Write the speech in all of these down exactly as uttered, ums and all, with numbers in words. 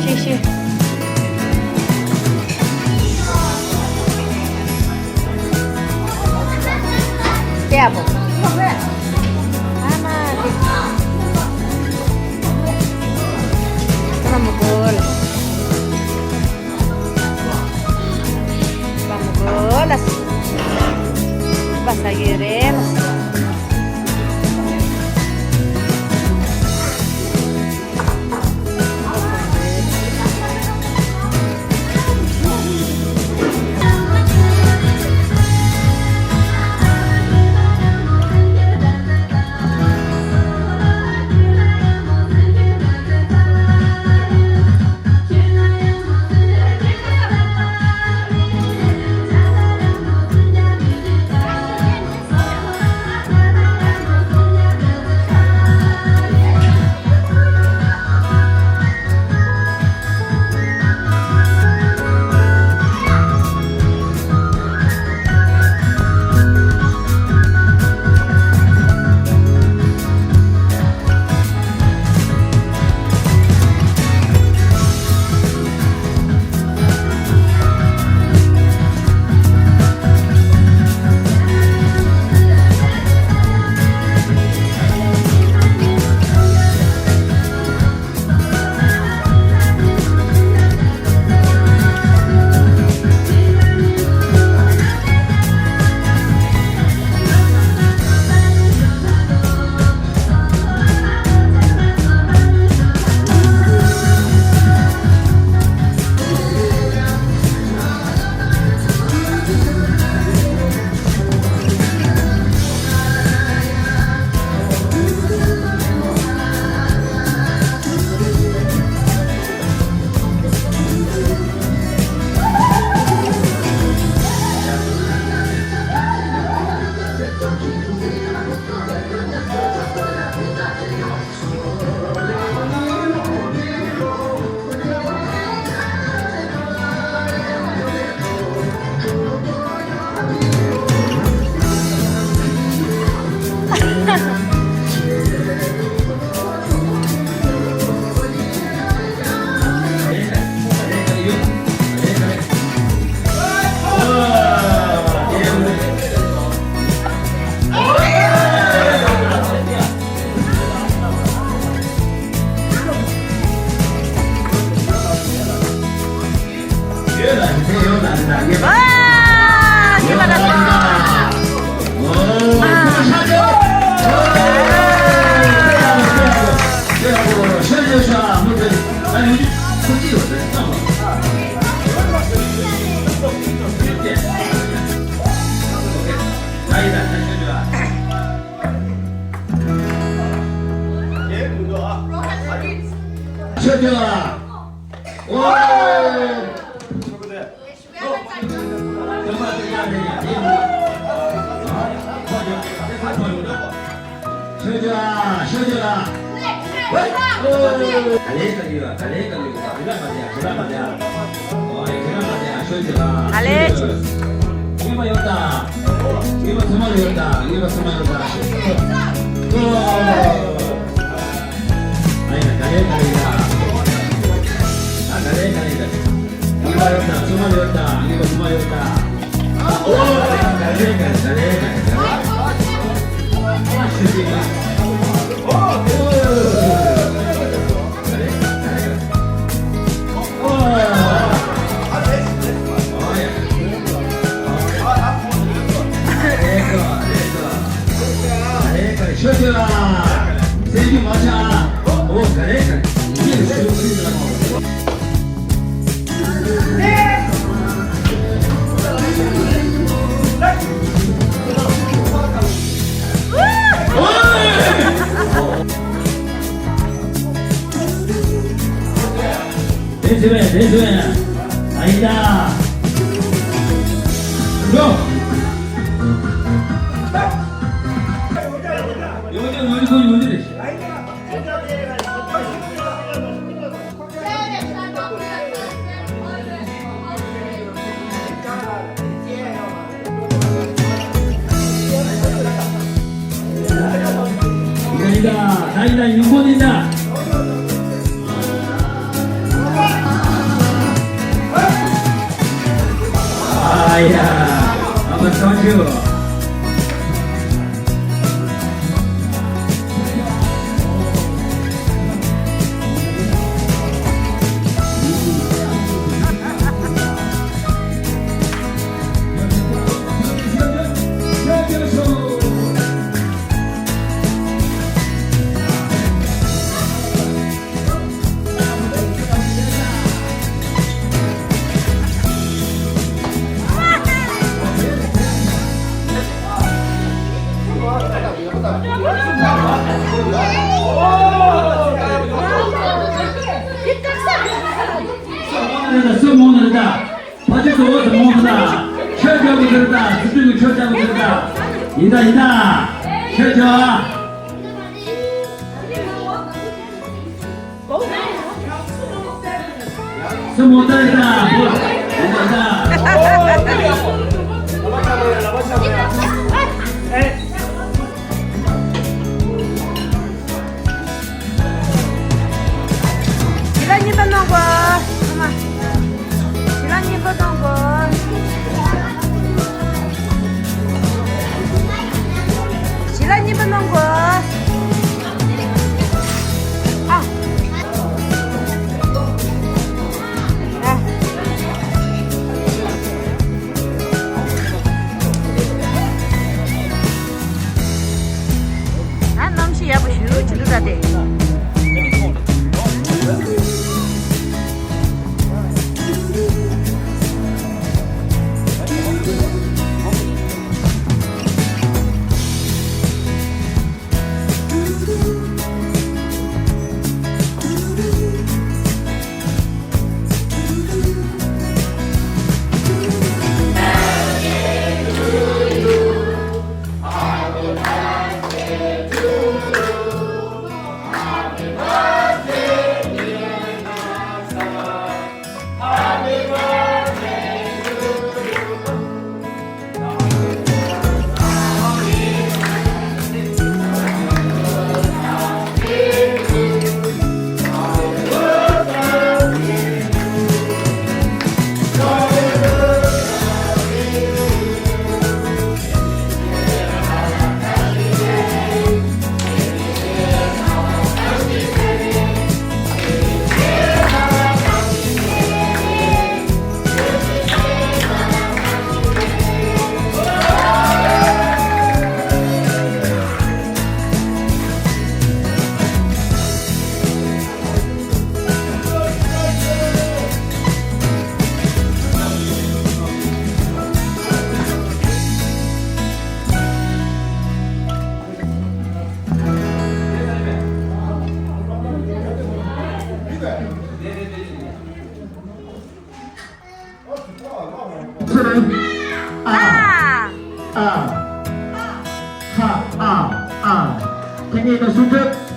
谢谢。这样不？妈妈，这个。那么多了。 Vamos, bolas. Pasa, queremos. ཆོས་སྐྱོང་ལ། ཨོ། ཆོས་སྐྱོང་ལ། ཆོས་སྐྱོང་ལ། ཨོ། ག་ལེ་ག་ལེ་ག་ལེ་ག་ལེ། ཨ་ལེ། ཡོད་པ་ཡོད་ད། ཡོད་པ་ཚང་མ་ཡོད་ད། ཡོད་པ་ཚང་མ་ཡོད་ད། ཨ་ཡ་ག་ལེ་ག་ལེ་ཡ། ཨ་ག་ལེ་ག་ལེ་ད། ཡོད་པ་ཡོད་ད། ཚང་མ་ཡོད་ད། ཡོད་པ་ཚང་མ་ཡོད་ད། ཨོ་ག་ལེ་ག་ལེ་ག་ལེ་ག་ལེ། ཨ་ཤི་ཤི་ད། ཨོ་ག་ལེ་ག་ལེ་ག་ལེ། ཨོ་ཨ་ཡ། དེ་བས་དེ་བས། ཨ་ཡི་ད། འགྲོ། ཡོང་རྒྱུ་ཡོང་རྒྱུ་ཡོང་རྒྱུ་རེད། སུ་མོ་ནི་རེད་ད། ཕ་ཆེ་གཙོ་བོ་དེ་མོ་ཟེར་ད། ཆོས་རྒྱལ་པོ་ཟེར་ད། སི་ཏུ་གི་ཆོས་རྒྱལ་པོ་ཟེར་ད། ཡིན་ད་ཡིན་ད། ཆོས་རྒྱལ། སུ་མོ་ད་ཡིན་ད། ཡིན་ད་ཡིན་ད། ཞི་ལ་གཉིས་པ་གནང་གོ། ཨ་མ། ཞི་ལ་གཉིས་པ་གནང་གོ། ཞི་ལ་གཉིས་པ་གནང་གོ། ཨ། ཨ། ད་གནམ་གཤིས་ཡག་པོ་ཞེ་པོ་ཅིག་འདུག་ད་དེ། ཨ། ཨ། ཨ། ཨ། ཨ། ཁ་ཉེ་ན་སུ་ཐུབ།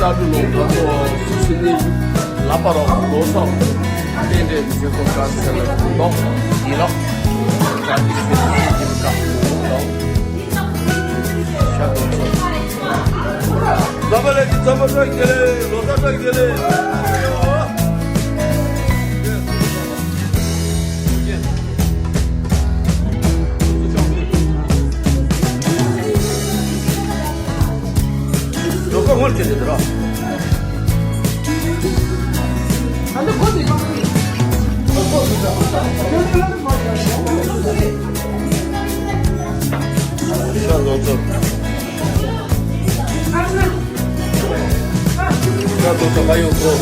ལྟ་བུ་ལོ་ལོ་ཚོ་སུ་སུ་ནི་ལ་པ་རོ་ལོ་ཚོ་རྟེན་འབྲེལ་མཛད་སྒོ་བཀའ་ཟེར་ལ་ལོ་འདི་ལོ་བཀའ་འདི་ཟེར་ནི་ཡིན་ཀ་ལོ་ཤ་ལོ་ཚོ། ལ་པ་ལ་གི་ཚ་པ་ཏྲ་གི་ལེ་ལོ་ཚ་ཏྲ་གི་ལེ། ལོ་ཀ་སྔོན་ཆད་དེ་ར། ཤ་ལོ་ཚོ། ཤ་ལོ་ཚོ་ག་ཡོང་ཚོ།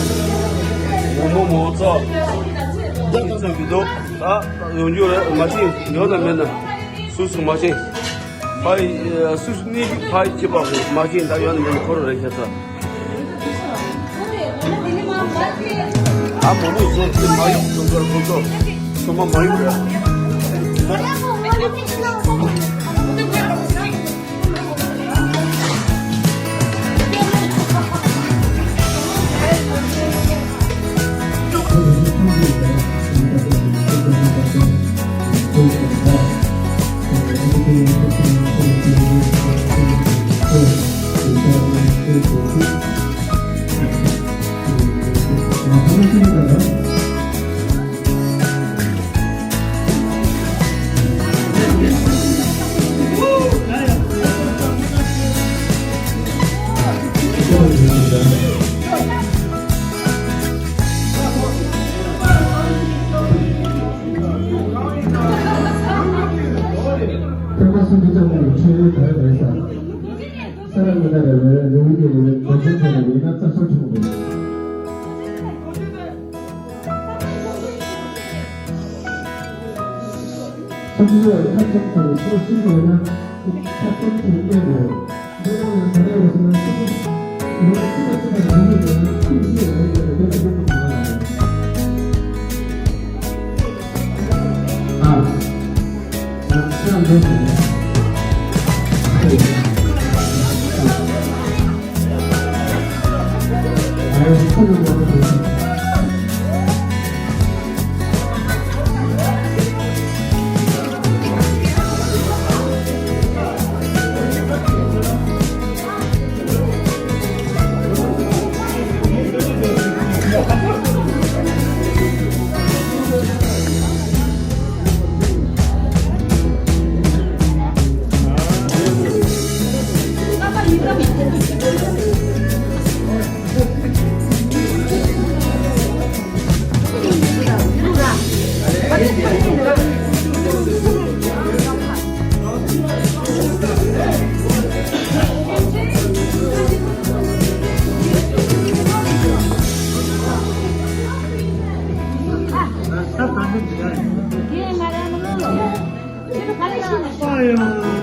མོ་མོ་མོ་ཚོ། ད་ད་ཚོ་བི་དོ། ད་ཡོང་རྒྱུ་རེད་མ་ཤེས་ཡོད་ན་མེད་ན། སུ་སུ་མ་ཤེས། ཕ་ཡི་སུ་སུ་ནི་ཕ་ཡི་སྐྱེས་པ་མ་ཤེས་ད་ཡོད་ན་མེད་ན་ཁོ་རང་རེད་ཤ་ཚ། ཨ་མོ་མོ་བཟོ་ཚེ་མ་ཡོང་བཟོ་གར་ཁོ་ཚོ་ཚོ་མ་མ་ཡོང་ར། ཐེག་པ་གསུམ་གྱི་ལྕགས་ཀྱུ་ཆོས་ཡོད་དར་རེད་ས། ས་ར་མི་ན་རེ་བའི་ལེའུ་གཉིས་རེ་བའི་འགོ་འཛིན་ཐོག་ནས་ཡིན་ན་རྩ་ཆེན་ཆུང་རེད། ཁྱབ་འཇུག་ཁ་ཁྱབ་དང་སོ་གསུམ་ཡོད་ན་ཁྱབ་ཁྱབ་དང་གཉིས་རེད། འདི་ནང་ལ་ཟ་རེ་བ་སོང་ན་སོ་སོ་ལོ་གཅིག་དང་གཅིག་དང་བདུན་ཡོད་ན་ཁྱིམ་གཅིག་ཡོད་ན་ཡོད་ན་དེ་ལ་ཡོད་པ་མ་རེད། ཨ། ཨ་ཁྱབ་འཇུག་ཨ།